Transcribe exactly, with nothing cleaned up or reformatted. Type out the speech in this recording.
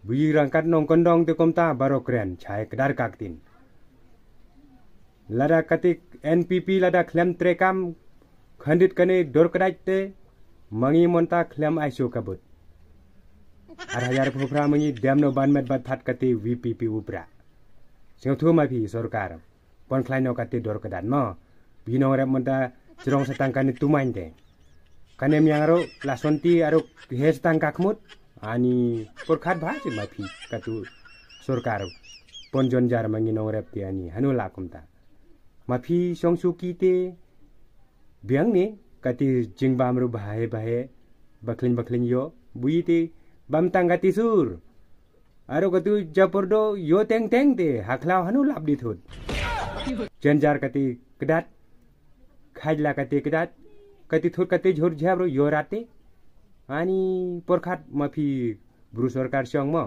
Bui rangkat nongkyndong te kumta baroh kren chai kdar ka ktien. Lada kati N P P lada khlem treikam khyndiat kane dor kdait te, ma ngi mynta khlem ai shuh ka vote. Ar hajar phew phra ma ngi dem noh ban met bad phat kati V P P u Prah. Sngewthuh ma phi sorkar. Pon khlaiñ noh kati dor kdait mo. Phi nongrep mynta jrong sa tang kane tumaiñ te. Kane miang ruh la sonti aruh he sa tang ka khmut. Ani pyrkhat bha sih ma phi katu sorkar. Pon jon jar ma ngi nongrep te ani hanu la kumta. Ma phi shong shuki te biang ne kati jingbam ruh bha he bha he. Bakhlaiñ bakhlaiñ yo. Bui te bam tang kati sur. Aruh katu japor do yo teng teng te hakhlaw hanu lap di thut. Jen jar kati kdait. Khaij la kati kdait. Kati thut kati jhur jhap ruh yo rat te. Ani pyrkhat ma phi bru sorkar shong mo.